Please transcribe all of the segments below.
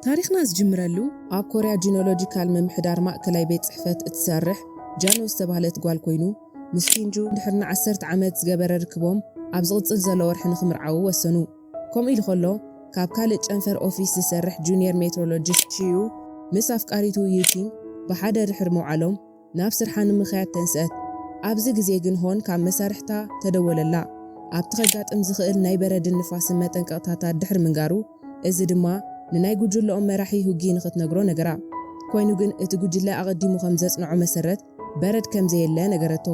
ታሪኽና ዝጅምረሉ ኣብ ኮርያ ጂኖሎጂካል ምምሕዳር ማእከላይ ቤት ጽሕፈት እትሰርሕ ጃኖ ዝተባህለት ጓል ኮይኑ፣ ምስ ኪንጁ ድሕሪ ንዓሰርተ ዓመት ዝገበረ ርክቦም ኣብ ዝቕጽል ዘሎ ወርሒ ንኽምርዓዉ ወሰኑ። ከምኡ ኢሉ ከሎ፣ ካብ ካልእ ጨንፈር ኦፊስ ዝሰርሕ ጁኒየር ሜትሮሎጂስት ሽዩ ምስ ኣፍቃሪቱ ዩቺን ብሓደ ድሕሪ ምውዓሎም፣ ናብ ስርሓ ንምኽያድ ተንስአት። ኣብዚ ግዜ ግን ሆን ካብ መሳርሕታ ተደወለላ። ኣብቲ ከጋጥም ዝኽእል ናይ በረድን ንፋስን መጠንቀቕታታት ድሕሪ ምንጋሩ፣ እዚ ድማ ንናይ ጉጅለኦም መራሒ ሁጊ ንኽትነግሮ ነገራ። ኮይኑ ግን እቲ ጉጅለ ኣቐዲሙ ከም ዘጽንዖ መሰረት በረድ ከም ዘየለ ነገረቶ።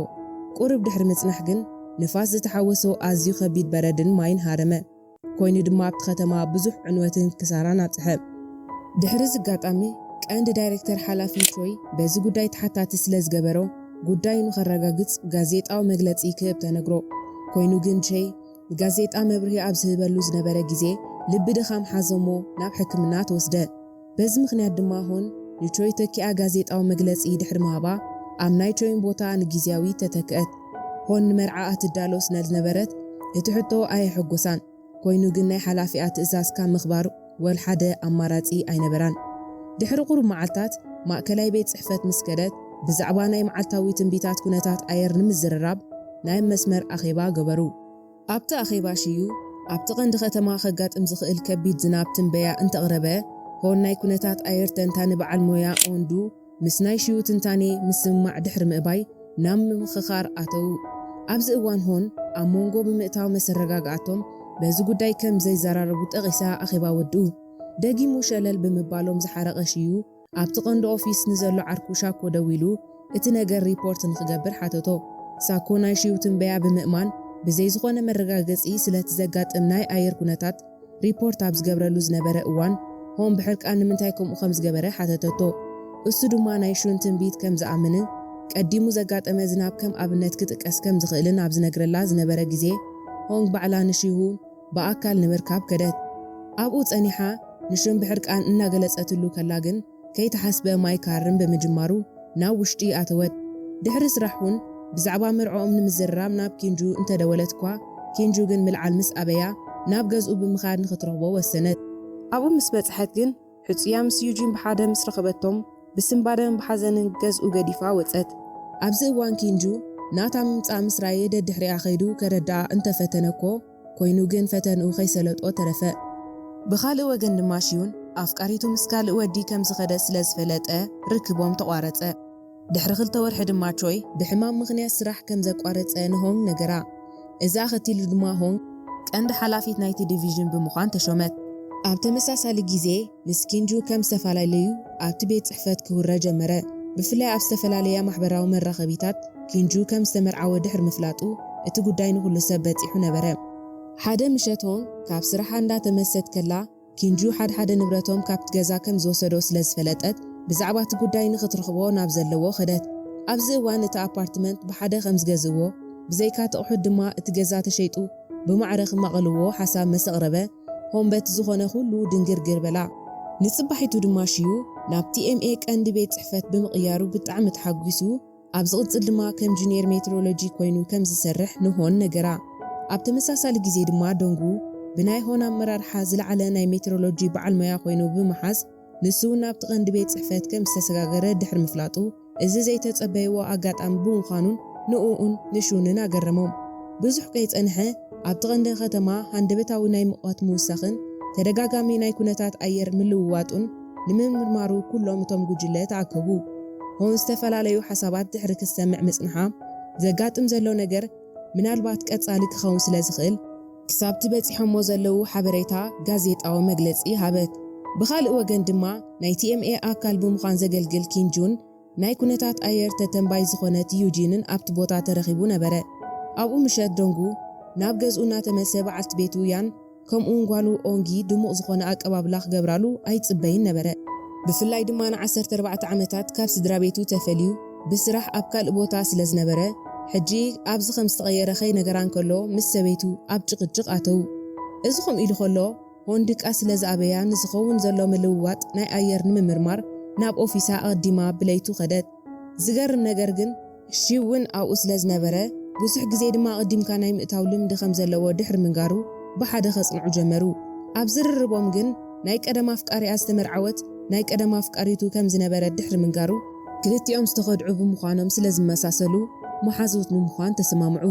ቁሩብ ድሕሪ ምጽናሕ ግን ንፋስ ዝተሓወሶ ኣዝዩ ከቢድ በረድን ማይን ሃረመ። ኮይኑ ድማ ኣብቲ ከተማ ብዙሕ ዕንወትን ክሳራን ኣብጽሐ። ድሕሪ እዚ ኣጋጣሚ ቀንዲ ዳይሬክተር ሓላፊ ቾይ በዚ ጉዳይ ተሓታቲ ስለ ዝገበሮ ጉዳዩ ንኸረጋግጽ ጋዜጣዊ መግለጺ ክህብ ተነግሮ። ኮይኑ ግን ቼይ ንጋዜጣ መብርሂ ኣብ ዝህበሉ ዝነበረ ግዜ ልቢ ድኻም ሓዞሞ ናብ ሕክምና ተወስደ። በዚ ምኽንያት ድማ ሆን ንቾይ ተኪኣ ጋዜጣዊ መግለጺ ድሕሪ ምሃባ ኣብ ናይ ቾይን ቦታ ንግዝያዊ ተተክአት። ሆን ንመርዓኣ ትዳሎ ስለ ዝነበረት እቲ ሕቶ ኣየሐጎሳን። ኮይኑ ግን ናይ ሓላፊኣ ትእዛዝ ካብ ምኽባር ወል ሓደ ኣማራጺ ኣይነበራን። ድሕሪ ቁሩብ መዓልታት ማእከላይ ቤት ጽሕፈት ምስ ከደት ብዛዕባ ናይ መዓልታዊ ትንቢታት ኩነታት ኣየር ንምዝርራብ ናይ መስመር ኣኼባ ገበሩ። ኣብቲ ኣኼባ ሽዩ ኣብቲ ቀንዲ ከተማ ከጋጥም ዝኽእል ከቢድ ዝናብ ትንበያ እንተቕረበ፣ ሆን ናይ ኩነታት ኣየር ተንታኒ በዓል ሞያ ኦንዱ ምስ ናይ ሽዩ ትንታኔ ምስምማዕ ድሕሪ ምእባይ ናብ ምምኽኻር ኣተዉ። ኣብዚ እዋን ሆን ኣብ መንጎ ብምእታው መሰረጋግኣቶም በዚ ጉዳይ ከም ዘይዘራረቡ ጠቒሳ ኣኼባ ወድኡ። ደጊሙ ሸለል ብምባሎም ዝሓረቐ ሽዩ ኣብቲ ቀንዲ ኦፊስ ንዘሎ ዓርኩ ሻኮ ደዊሉ እቲ ነገር ሪፖርት ንኽገብር ሓተቶ። ሳኮ ናይ ሽዩ ትንበያ ብምእማን ብዘይ ዝኾነ መረጋገጺ ስለቲ ዘጋጥም ናይ ኣየር ኩነታት ሪፖርት ኣብ ዝገብረሉ ዝነበረ እዋን ሆን ብሕርቃን ንምንታይ ከምኡ ከም ዝገበረ ሓተተቶ። እሱ ድማ ናይ ሹን ትንቢት ከም ዝኣምንን ቀዲሙ ዘጋጠመ ዝናብ ከም ኣብነት ክጥቀስ ከም ዝኽእልን ኣብ ዝነግረላ ዝነበረ ግዜ ሆንግ ባዕላ ንሽሁ ብኣካል ንምርካብ ከደት። ኣብኡ ጸኒሓ ንሹን ብሕርቃን እናገለጸትሉ ከላ ግን ከይተሓስበ ማይ ክሃርም ብምጅማሩ ናብ ውሽጢ ኣተወት። ድሕሪ ስራሕ እውን ብዛዕባ መርዕኦም ንምዝርራብ ናብ ኪንጁ እንተደወለት እኳ ኪንጁ ግን ምልዓል ምስ ኣበያ ናብ ገዝኡ ብምኻድ ንኽትረኽቦ ወሰነት። ኣብኡ ምስ በጽሐት ግን ሕጹያ ምስ ዩጂን ብሓደ ምስ ረኸበቶም ብስንባደን ብሓዘንን ገዝኡ ገዲፋ ወጸት። ኣብዚ እዋን ኪንጁ ናታ ምምጻእ ምስ ራየ ደድሕሪኣ ከይዱ ከረድኣ እንተፈተነ እኮ ኮይኑ ግን ፈተንኡ ከይሰለጦ ተረፈ። ብኻልእ ወገን ድማ ሽዩን ኣፍቃሪቱ ምስ ካልእ ወዲ ከም ዝኸደ ስለ ዝፈለጠ ርክቦም ተቋረጸ። ድሕሪ ክልተ ወርሒ ድማ ቾይ ብሕማም ምኽንያት ስራሕ ከም ዘቋረጸ ንሆንግ ነገራ። እዚ ኣኸቲሉ ድማ ሆንግ ቀንዲ ሓላፊት ናይቲ ዲቪዥን ብምዃን ተሾመት። ኣብ ተመሳሳሊ ግዜ ምስ ኪንጁ ከም ዝተፈላለዩ ኣብቲ ቤት ጽሕፈት ክውረ ጀመረ። ብፍላይ ኣብ ዝተፈላለያ ማሕበራዊ መራኸቢታት ኪንጁ ከም ዝተመርዓወ ድሕሪ ምፍላጡ እቲ ጉዳይ ንኹሉ ሰብ በጺሑ ነበረ። ሓደ ምሸት ሆንግ ካብ ስራሓ እንዳተመሰት ከላ ኪንጁ ሓድሓደ ንብረቶም ካብቲ ገዛ ከም ዝወሰዶ ስለ ዝፈለጠት ብዛዕባ እቲ ጉዳይ ንኽትረኽቦ ናብ ዘለዎ ኸደት። ኣብዚ እዋን እቲ ኣፓርትመንት ብሓደ ከም ዝገዝእዎ ብዘይካ እቲ ኣቑሑት ድማ እቲ ገዛ ተሸይጡ ብማዕረ ክማቐልዎ ሓሳብ መሰቕረበ ሆን በቲ ዝኾነ ኩሉ ድንግርግር በላ። ንጽባሒቱ ድማ ሽዩ ናብ ቲኤምኤ ቀንዲ ቤት ጽሕፈት ብምቕያሩ ብጣዕሚ ተሓጒሱ ኣብ ዝቕጽል ድማ ከም ጁኒየር ሜትሮሎጂ ኮይኑ ከም ዝሰርሕ ንሆን ነገራ። ኣብ ተመሳሳሊ ግዜ ድማ ዶንጉ ብናይ ሆን ኣመራርሓ ዝለዓለ ናይ ሜትሮሎጂ በዓል ሞያ ኮይኑ ብምሓዝ ንሱ እውን ናብቲ ቀንዲ ቤት ጽሕፈት ከም ዝተሰጋገረ ድሕሪ ምፍላጡ እዚ ዘይተጸበይዎ ኣጋጣሚ ብምዃኑን ንኡኡን ንሹንን ኣገረሞም። ብዙሕ ከይጸንሐ ኣብቲ ቀንዲ ከተማ ሃንደበታዊ ናይ ሙቐት ምውሳኽን ተደጋጋሚ ናይ ኩነታት ኣየር ምልውዋጡን ንምምርማሩ ኩሎም እቶም ጉጅለ ተኣከቡ። ሆን ዝተፈላለዩ ሓሳባት ድሕሪ ክሰምዕ ምጽንሓ ዘጋጥም ዘሎ ነገር ምናልባት ቀጻሊ ክኸውን ስለ ዝኽእል ክሳብቲ በጺሖሞ ዘለዉ ሓበሬታ ጋዜጣዊ መግለጺ ሃበት። ብኻልእ ወገን ድማ ናይ ቲኤምኤ ኣካል ብምዃን ዘገልግል ኪንጁን ናይ ኩነታት ኣየር ተተንባይ ዝኾነት ዩጂንን ኣብቲ ቦታ ተረኺቡ ነበረ። ኣብኡ ምሸት ዶንጉ ናብ ገዝኡ እናተመሰ በዓልቲ ቤቱ ያን ከምኡውን ጓሉ ኦንጊ ድሙቕ ዝኾነ ኣቀባብላ ክገብራሉ ኣይጽበይን ነበረ። ብፍላይ ድማ ንዓሰርተ ኣርባዕተ ዓመታት ካብ ስድራ ቤቱ ተፈልዩ ብስራሕ ኣብ ካልእ ቦታ ስለ ዝነበረ ሕጂ ኣብዚ ከም ዝተቐየረ ከይነገራ እንከሎ ምስ ሰበይቱ ኣብ ጭቕጭቕ ኣተዉ። እዚ ከምኡ ኢሉ ከሎ ሆንድቃ ስለ ዝኣበያ ንዝኸውን ዘሎ ምልውዋጥ ናይ ኣየር ንምምርማር ናብ ኦፊሳ ኣቐዲማ ብለይቱ ከደት። ዝገርም ነገር ግን ሺ እውን ኣብኡ ስለ ዝነበረ ብዙሕ ግዜ ድማ ኣቐዲምካ ናይ ምእታው ልምዲ ከም ዘለዎ ድሕሪ ምንጋሩ ብሓደ ከጽንዑ ጀመሩ። ኣብ ዝርርቦም ግን ናይ ቀደም ኣፍቃሪኣ ዝተመርዓወት ናይ ቀደም ኣፍቃሪቱ ከም ዝነበረ ድሕሪ ምንጋሩ፣ ክልቲኦም ዝተኸድዑ ብምዃኖም ስለ ዝመሳሰሉ መሓዙት ንምዃን ተሰማምዑ።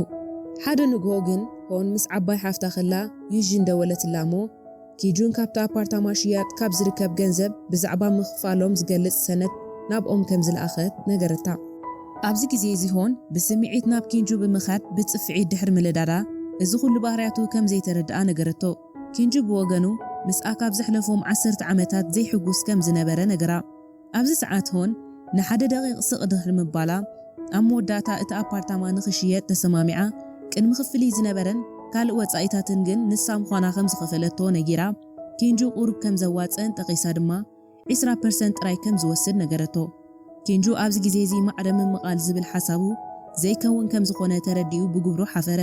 ሓደ ንግሆ ግን ሆን ምስ ዓባይ ሓፍታ ከላ ዩጂን ደወለትላ እሞ፣ ኪጁን ካብቲ ኣፓርታማ ሽያጥ ካብ ዝርከብ ገንዘብ ብዛዕባ ምኽፋሎም ዝገልጽ ሰነድ ናብኦም ከም ዝለኣኸት ነገረታ። ኣብዚ ግዜ እዚ ሆን ብስምዒት ናብ ኪንጁ ብምኻድ ብጽፍዒት ድሕሪ ምልዳዳ፣ እዚ ኩሉ ባህርያቱ ከም ዘይተረድኣ ነገረቶ። ኪንጁ ብወገኑ፣ ምስኣ ካብ ዘሕለፎም ዓሰርተ ዓመታት ዘይሕጉስ ከም ዝነበረ ነገራ። ኣብዚ ሰዓት ሆን ንሓደ ደቂቕ ስቕ ድሕሪ ምባላ፣ ኣብ መወዳእታ እቲ ኣፓርታማ ንኽሽየጥ ተሰማሚዓ፣ ቅድሚ ክፍሊ ዝነበረን ካልእ ወጻኢታትን ግን ንሳ ምዃና ከም ዝኸፈለቶ ነጊራ፣ ኪንጁ ቁሩብ ከም ዘዋጽአን ጠቒሳ ድማ፣ ዒስራ ፐርሰንት ጥራይ ከም ዝወስድ ነገረቶ። ኪንጁ ኣብዚ ግዜ እዚ ማዕረ ምምቓል ዝብል ሓሳቡ ዘይከውን ከም ዝኾነ ተረዲኡ ብግብሩ ሓፈረ።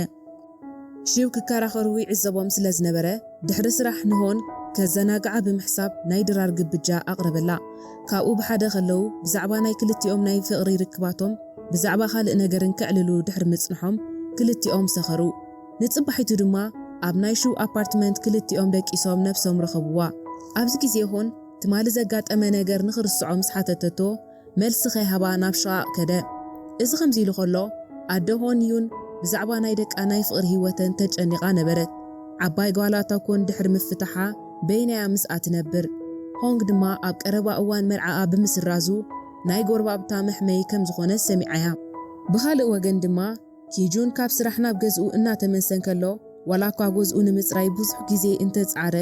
ሺው ክከራኸሩ ይዕዘቦም ስለ ዝነበረ፣ ድሕሪ ስራሕ ንሆን ከዘናግዓ ብምሕሳብ ናይ ድራር ግብጃ ኣቕረበላ። ካብኡ ብሓደ ከለዉ ብዛዕባ ናይ ክልቲኦም ናይ ፍቕሪ ርክባቶም ብዛዕባ ካልእ ነገርን ከዕልሉ ድሕሪ ምጽንሖም ክልቲኦም ሰኸሩ። ንጽባሒቱ ድማ ኣብ ናይ ሺው ኣፓርትመንት ክልቲኦም ደቂሶም ነብሶም ረኸብዋ። ኣብዚ ግዜ ሆን ትማሊ ዘጋጠመ ነገር ንኽርስዖ ምስ ሓተተቶ፣ መልሲ ከይሃባ ናብ ሸቓቕ ከደ። እዚ ከምዚ ኢሉ ከሎ፣ ኣደ ሆን ዩን ብዛዕባ ናይ ደቃ ናይ ፍቕሪ ህይወተን ተጨኒቓ ነበረት። ዓባይ ጓላ ታኮን ድሕሪ ምፍታሓ በይናያ ምስኣ ትነብር። ሆንግ ድማ ኣብ ቀረባ እዋን መርዓኣ ብምስራዙ ናይ ጎረባብታ መሕመይ ከም ዝኾነ ሰሚዓያ። ብኻልእ ወገን ድማ ኪጁን ካብ ስራሕ ናብ ገዝኡ እናተመልሰ እንከሎ፣ ዋላ እኳ ገዝኡ ንምጽራይ ብዙሕ ግዜ እንተጻዕረ፣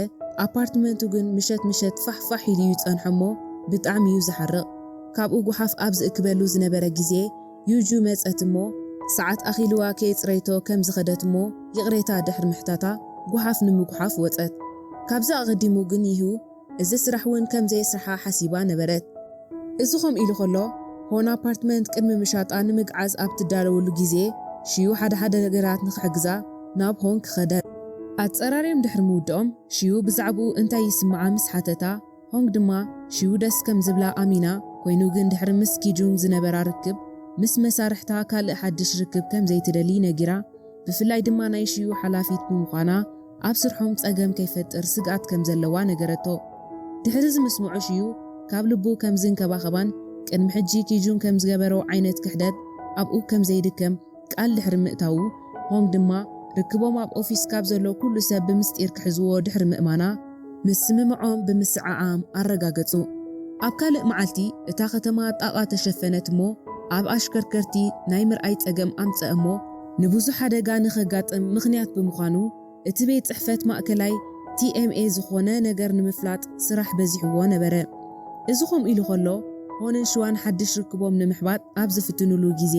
ኣፓርትመንቱ ግን ምሸት ምሸት ፋሕ ፋሕ ኢሉ እዩ ዝጸንሖ እሞ ብጣዕሚ እዩ ዝሓርቕ። ካብኡ ጓሓፍ ኣብ ዝእክበሉ ዝነበረ ግዜ ዩጁ መጸት እሞ፣ ሰዓት ኣኺልዋ ከየጽረይቶ ከም ዝኸደት እሞ ይቕሬታ ድሕሪ ምሕታታ ጓሓፍ ንምጉሓፍ ወጸት። ካብዚ ኣቐዲሙ ግን ይሁ እዚ ስራሕ እውን ከም ዘየስርሓ ሓሲባ ነበረት። እዚ ከምኡ ኢሉ ከሎ፣ ሆን ኣፓርትመንት ቅድሚ ምሻጣ ንምግዓዝ ኣብ ትዳለወሉ ግዜ፣ ሽዩ ሓደ ሓደ ነገራት ንኽሕግዛ ናብ ሆንግ ከደት። ኣጸራርዮም ድሕሪ ምውድኦም፣ ሽዩ ብዛዕባኡ እንታይ ይስምዓ ምስ ሓተታ፣ ሆንግ ድማ ሽዩ ደስ ከም ዝብላ ኣሚና፣ ኮይኑ ግን ድሕሪ ምስ ኪጁን ዝነበራ ርክብ፣ ምስ መሳርሕታ ካልእ ሓድሽ ርክብ ከም ዘይትደሊ ነጊራ፣ ብፍላይ ድማ ናይ ሽዩ ሓላፊት ብምዃና ኣብ ስርሖም ጸገም ከይፈጥር ስግኣት ከም ዘለዋ ነገረቶ። ድሕሪ እዚ ምስምዑ ሽዩ ካብ ልቡ ከም ዝንከባኸባን ቅድሚ ሕጂ ኪጁን ከም ዝገበሮ ዓይነት ክሕደት ኣብኡ ከም ዘይድከም ቃል ድሕሪ ምእታዉ፣ ሆንግ ድማ ርክቦም ኣብ ኦፊስ ካብ ዘሎ ኩሉ ሰብ ብምስጢር ክሕዝዎ ድሕሪ ምእማና፣ ምስምምዖም ብምስዓዓም ኣረጋገጹ። ኣብ ካልእ መዓልቲ እታ ከተማ ጣቓ ተሸፈነት እሞ ኣብ ኣሽከርከርቲ ናይ ምርኣይ ጸገም ኣምጸ እሞ ንብዙሕ ሓደጋ ንኸጋጥም ምኽንያት ብምዃኑ እቲ ቤት ጽሕፈት ማእከላይ ቲ ኤም ኤ ዝኾነ ነገር ንምፍላጥ ስራሕ በዚሕዎ ነበረ። እዚ ከምኡ ኢሉ ከሎ ሆንን ሽዋን ሓድሽ ርክቦም ንምሕባጥ ኣብ ዝፍትኑሉ ግዜ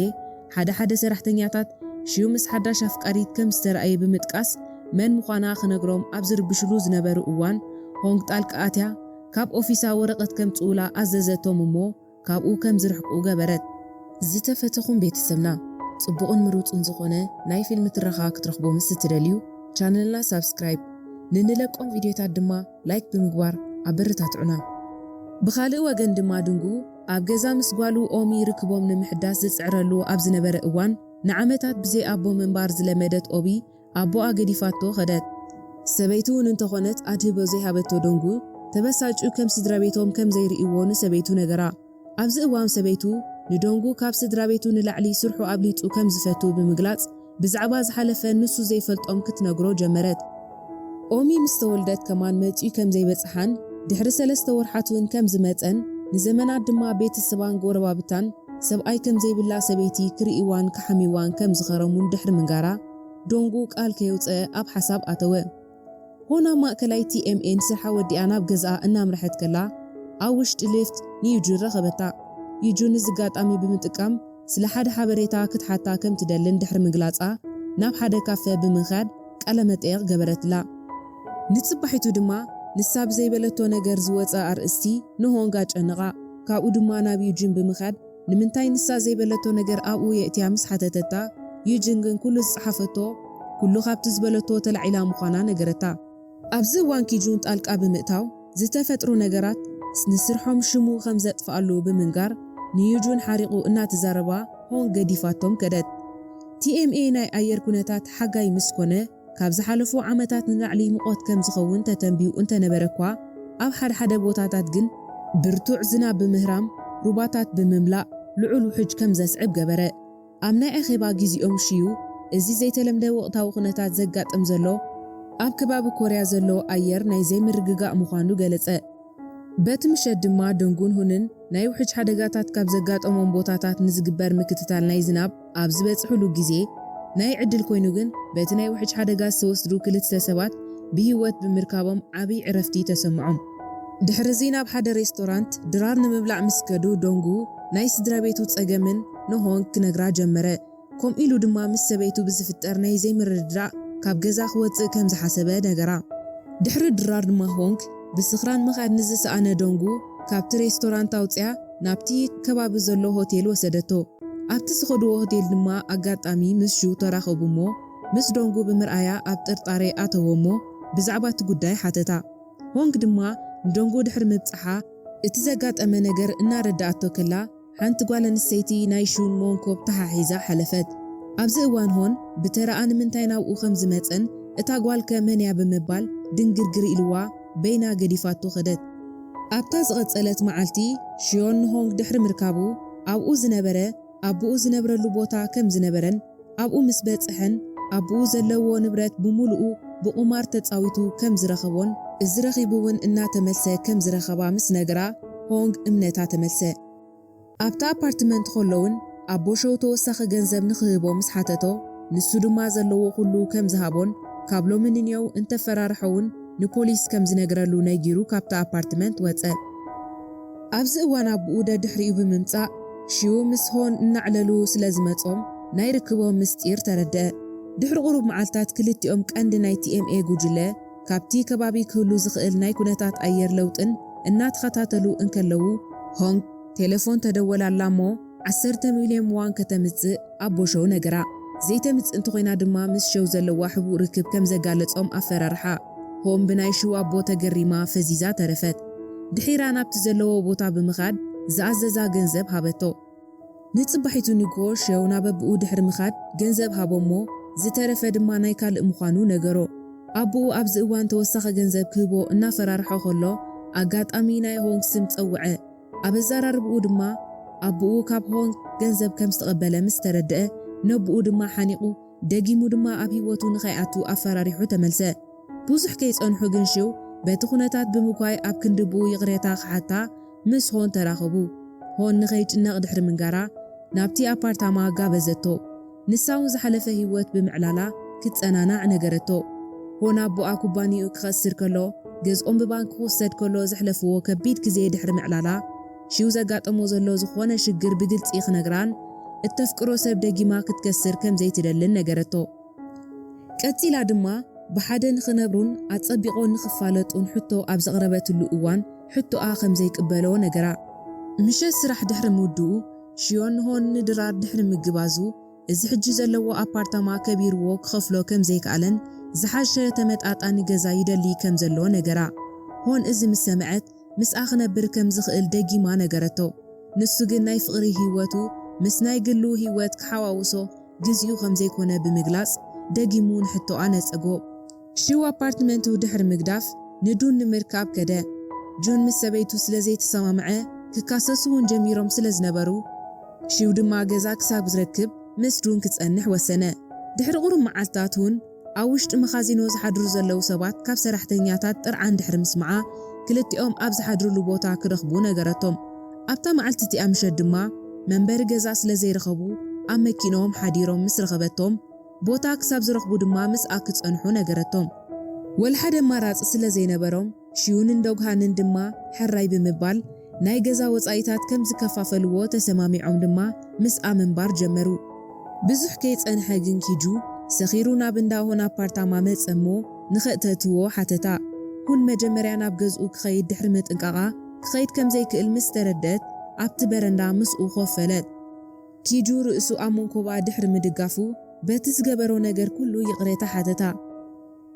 ሓደ ሓደ ሰራሕተኛታት ሽዩ ምስ ሓዳሽ ኣፍቃሪት ከም ዝተረኣየ ብምጥቃስ መን ምዃና ክነግሮም ኣብ ዝርብሽሉ ዝነበሩ እዋን ሆንግ ጣልቃ ኣትያ ካብ ኦፊሳ ወረቐት ከምጽኡላ ኣዘዘቶም እሞ ካብኡ ከም ዝርሕቁ ገበረት። ዝተፈተኹም ቤተሰብና ጽቡቕን ምሩጽን ዝኾነ ናይ ፊልም ትረኻ ክትረኽቡ ምስ እትደልዩ ቻነልና ሳብስክራይብ ንንለቆም ቪድዮታት ድማ ላይክ ብምግባር ኣበረታትዑና። ብኻልእ ወገን ድማ ድንጉ ኣብ ገዛ ምስ ጓሉ ኦሚ ርክቦም ንምሕዳስ ዝጽዕረሉ ኣብ ዝነበረ እዋን ንዓመታት ብዘይ ኣቦ ምንባር ዝለመደት ኦቢ ኣቦኣ ገዲፋቶ ኸደት። ሰበይቱ እውን እንተኾነት ኣድህቦ ዘይሃበቶ ዶንጉ ተበሳጩ ከም ስድራ ቤቶም ከም ዘይርእይዎ ንሰበይቱ ነገራ። ኣብዚ እዋን ሰበይቱ ንዶንጉ ካብ ስድራ ቤቱ ንላዕሊ ስርሑ ኣብሊጹ ከም ዝፈቱ ብምግላጽ ብዛዕባ ዝሓለፈ ንሱ ዘይፈልጦም ክትነግሮ ጀመረት። ኦሚ ምስ ተወልደት ከማን መጺኡ ከም ዘይበጽሓን ድሕሪ ሰለስተ ወርሓት እውን ከም ዝመጸን ንዘመናት ድማ ቤተሰባን ጎረባብታን ሰብኣይ ከም ዘይብላ ሰበይቲ ክርእይዋን ክሓምይዋን ከም ዝኸረሙን ድሕሪ ምንጋራ ዶንጉ ቃል ከየውጸ ኣብ ሓሳብ ኣተወ። ሆና ማእከላይ ቲ ኤም ኤን ስርሓ ወዲኣ ናብ ገዝኣ እናምርሐት ከላ ኣብ ውሽጢ ሊፍት ንዩጁን ረኸበታ። ዩጁን ነዚ ኣጋጣሚ ብምጥቃም ስለ ሓደ ሓበሬታ ክትሓታ ከም ትደልን ድሕሪ ምግላጻ ናብ ሓደ ካፈ ብምኻድ ቃለ መጠየቕ ገበረትላ። ንጽባሒቱ ድማ ንሳ ብዘይበለቶ ነገር ዝወጸ ኣርእስቲ ንሆንግ ኣጨነቓ። ካብኡ ድማ ናብ ዩጂን ብምኻድ ንምንታይ ንሳ ዘይበለቶ ነገር ኣብኡ የእትያ ምስ ሓተተታ፣ ዩጂን ግን ኩሉ ዝጸሓፈቶ ኩሉ ካብቲ ዝበለቶ ተላዒላ ምዃና ነገረታ። ኣብዚ እዋን ኪጁን ጣልቃ ብምእታው ዝተፈጥሩ ነገራት ንስርሖም ሽሙ ከም ዘጥፍኣሉ ብምንጋር ንዩጁን ሓሪቑ እናተዛረባ ሆንግ ገዲፋቶም ከደት። ቲ ኤም ኤ ናይ ኣየር ኩነታት ሓጋይ ምስ ኮነ ካብ ዝሓለፉ ዓመታት ንላዕሊ ሙቐት ከም ዝኸውን ተተንቢዩ እንተነበረ እኳ ኣብ ሓደ ሓደ ቦታታት ግን ብርቱዕ ዝናብ ብምህራም ሩባታት ብምምላእ ልዑል ውሕጅ ከም ዘስዕብ ገበረ። ኣብ ናይ ኣኼባ ግዜኦም ሽዩ፣ እዚ ዘይተለምደ ወቕታዊ ኩነታት ዘጋጥም ዘሎ ኣብ ከባቢ ኮርያ ዘሎ ኣየር ናይ ዘይምርግጋእ ምዃኑ ገለጸ። በቲ ምሸት ድማ ደንጉን ሁንን ናይ ውሕጅ ሓደጋታት ካብ ዘጋጠሞም ቦታታት ንዝግበር ምክትታል ናይ ዝናብ ኣብ ዝበጽሕሉ ግዜ ናይ ዕድል ኮይኑ ግን በቲ ናይ ውሕጅ ሓደጋ ዝተወስዱ ክልተ ሰባት ብህይወት ብምርካቦም ዓብይ ዕረፍቲ ተሰምዖም። ድሕሪ እዚ ናብ ሓደ ሬስቶራንት ድራር ንምብላዕ ምስ ከዱ ዶንጉ ናይ ስድራ ቤቱ ጸገምን ንሆንግ ክነግራ ጀመረ። ከምኡ ኢሉ ድማ ምስ ሰበይቱ ብዝፍጠር ናይ ዘይምርድዳእ ካብ ገዛ ክወጽእ ከም ዝሓሰበ ነገራ። ድሕሪ ድራር ድማ ሆንግ ብስኽራን ምኻድ ንዝሰኣነ ዶንጉ ካብቲ ሬስቶራንት ኣውፅያ ናብቲ ከባቢ ዘሎ ሆቴል ወሰደቶ። ኣብቲ ዝኸድዎ ሆቴል ድማ ኣጋጣሚ ምስ ሹ ተራኸቡ እሞ ምስ ዶንጉ ብምርኣያ ኣብ ጥርጣሬ ኣተዎ እሞ ብዛዕባ እቲ ጉዳይ ሓተታ። ሆንግ ድማ ንዶንጉ ድሕሪ ምብጻሓ እቲ ዘጋጠመ ነገር እናረዳኣቶ ከላ ሓንቲ ጓል ኣንስተይቲ ናይ ሹን ሞንኮብ ተሓሒዛ ሓለፈት። ኣብዚ እዋን ሆን ብተረኣ ንምንታይ ናብኡ ከም ዝመጸን እታ ጓልከ መን እያ ብምባል ድንግርግር ኢልዋ በይና ገዲፋቶ ከደት። ኣብታ ዝቐጸለት መዓልቲ ሽዮን ንሆንግ ድሕሪ ምርካቡ ኣብኡ ዝነበረ ኣቦኡ ዝነብረሉ ቦታ ከም ዝነበረን ኣብኡ ምስ በጽሐን ኣቦኡ ዘለዎ ንብረት ብምሉኡ ብቑማር ተጻዊቱ ከም ዝረኸቦን እዚ ረኺቡ እውን እናተመልሰ ከም ዝረኸባ ምስ ነገራ ሆንግ እምነታ ተመልሰ። ኣብቲ ኣፓርትመንት ከሎ እውን ኣቦ ሸው ተወሳኺ ገንዘብ ንኽህቦ ምስ ሓተቶ ንሱ ድማ ዘለዎ ኩሉ ከም ዝሃቦን ካብ ሎሚ ንንየው እንተፈራርሖ እውን ንፖሊስ ከም ዝነግረሉ ነጊሩ ካብቲ ኣፓርትመንት ወጸ። ኣብዚ እዋን ኣቦኡ ደድሕሪኡ ብምምጻእ ሽው ምስ ሆን እናዕለሉ ስለ ዝመጾም ናይ ርክቦም ምስጢር ተረድአ። ድሕሪ ቁሩብ መዓልታት ክልቲኦም ቀንዲ ናይ ቲ ኤም ኤ ጉጅለ ካብቲ ከባቢ ክህሉ ዝኽእል ናይ ኩነታት ኣየር ለውጥን እናተኸታተሉ እንከለዉ ሆንግ ቴሌፎን ተደወላላ እሞ ዓሰርተ ሚልዮን ዋን ከተምጽእ ኣቦ ሸው ነገራ። ዘይተምጽእ እንተኾይና ድማ ምስ ሸው ዘለዋ ሕቡእ ርክብ ከም ዘጋለጾም ኣፈራርሓ። ሆን ብናይ ሽው ኣቦ ተገሪማ ፈዚዛ ተረፈት። ድሒራ ናብቲ ዘለዎ ቦታ ብምኻድ ዝኣዘዛ ገንዘብ ሃበቶ። ንጽባሒቱ ንግሆ ሸው ናብ ኣቦኡ ድሕሪ ምኻድ ገንዘብ ሃቦ እሞ ዝተረፈ ድማ ናይ ካልእ ምዃኑ ነገሮ። ኣቦኡ ኣብዚ እዋን ተወሳኺ ገንዘብ ክህቦ እናፈራርሖ ከሎ ኣጋጣሚ ናይ ሆንግ ስም ጸውዐ። ኣብ ኣዘራርብኡ ድማ ኣቦኡ ካብ ሆንግ ገንዘብ ከም ዝተቐበለ ምስ ተረድአ ነቦኡ ድማ ሓኒቑ ደጊሙ ድማ ኣብ ህይወቱ ንኸይኣቱ ኣፈራሪሑ ተመልሰ። ብዙሕ ከይጸንሑ ግን ሽው በቲ ኩነታት ብምኳይ ኣብ ክንዲ ብኡ ይቕሬታ ክሓታ ምስ ሆን ተራኸቡ። ሆን ንኸይጭነቕ ድሕሪ ምንጋራ ናብቲ ኣፓርታማ ጋበዘቶ። ንሳ እውን ዝሓለፈ ህይወት ብምዕላላ ክትጸናናዕ ነገረቶ። ሆን ኣቦኣ ኩባንይኡ ክኸስር ከሎ ገዝኦም ብባንክ ክውሰድ ከሎ ዘሕለፍዎ ከቢድ ግዜ ድሕሪ ምዕላላ ሽው ዘጋጠሞ ዘሎ ዝኾነ ሽግር ብግልጺ ክነግራን እተፍቅሮ ሰብ ደጊማ ክትከስር ከም ዘይትደልን ነገረቶ። ቀጺላ ድማ ብሓደ ንኽነብሩን ኣጸቢቖ ንኽፋለጡን ሕቶ ኣብ ዘቕረበትሉ እዋን ሕቶኣ ከም ዘይቅበሎ ነገራ። ምሸት ስራሕ ድሕሪ ምውድኡ ሽዮን ሆን ንድራር ድሕሪ ምግባዙ እዚ ሕጂ ዘለዎ ኣፓርታማ ከቢርዎ ክኸፍሎ ከም ዘይከኣለን ዝሓሸ ተመጣጣኒ ገዛ ይደሊ ከም ዘሎ ነገራ። ሆን እዚ ምስ ሰምዐት ምስኣ ክነብር ከም ዝኽእል ደጊማ ነገረቶ። ንሱ ግን ናይ ፍቕሪ ህይወቱ ምስ ናይ ግሉ ህይወት ክሓዋውሶ ግዜኡ ከም ዘይኮነ ብምግላጽ ደጊሙ ንሕቶኣ ነጸጎ። ሽው ኣፓርትመንቱ ድሕሪ ምግዳፍ ንዱን ንምርካብ ከደ። ጁን ምስ ሰበይቱ ስለ ዘይተሰማምዐ ክካሰሱ እውን ጀሚሮም ስለ ዝነበሩ ሽው ድማ ገዛ ክሳብ ዝረክብ ምስ ዱን ክጸንሕ ወሰነ። ድሕሪ ቁሩብ መዓልትታት እውን ኣብ ውሽጢ መኻዚኖ ዝሓድሩ ዘለዉ ሰባት ካብ ሰራሕተኛታት ጥርዓን ድሕሪ ምስማዓ ክልቲኦም ኣብ ዝሓድርሉ ቦታ ክረኽቡ ነገረቶም። ኣብታ መዓልቲ እቲኣ ምሸት ድማ መንበሪ ገዛ ስለ ዘይረኸቡ ኣብ መኪኖም ሓዲሮም ምስ ረኸበቶም ቦታ ክሳብ ዝረኽቡ ድማ ምስኣ ክጸንሑ ነገረቶም። ወላ ሓደ ኣማራጺ ስለ ዘይነበሮም ሽዩንን ዶግሃንን ድማ ሕራይ ብምባል ናይ ገዛ ወጻኢታት ከም ዝከፋፈልዎ ተሰማሚዖም ድማ ምስኣ ምንባር ጀመሩ። ብዙሕ ከይጸንሐ ግን ኪጁ ሰኺሩ ናብ እንዳ ሆን ኣፓርታማ መጸ እሞ ንኸእተትዎ ሓተታ። ሁን መጀመርያ ናብ ገዝኡ ክኸይድ ድሕሪ ምጥንቃቓ ክኸይድ ከም ዘይክእል ምስ ተረደት ኣብቲ በረንዳ ምስኡ ኮፍ በለት። ኪጁ ርእሱ ኣብ መንኮባ ድሕሪ ምድጋፉ በቲ ዝገበሮ ነገር ኩሉ ይቕሬታ ሓተታ።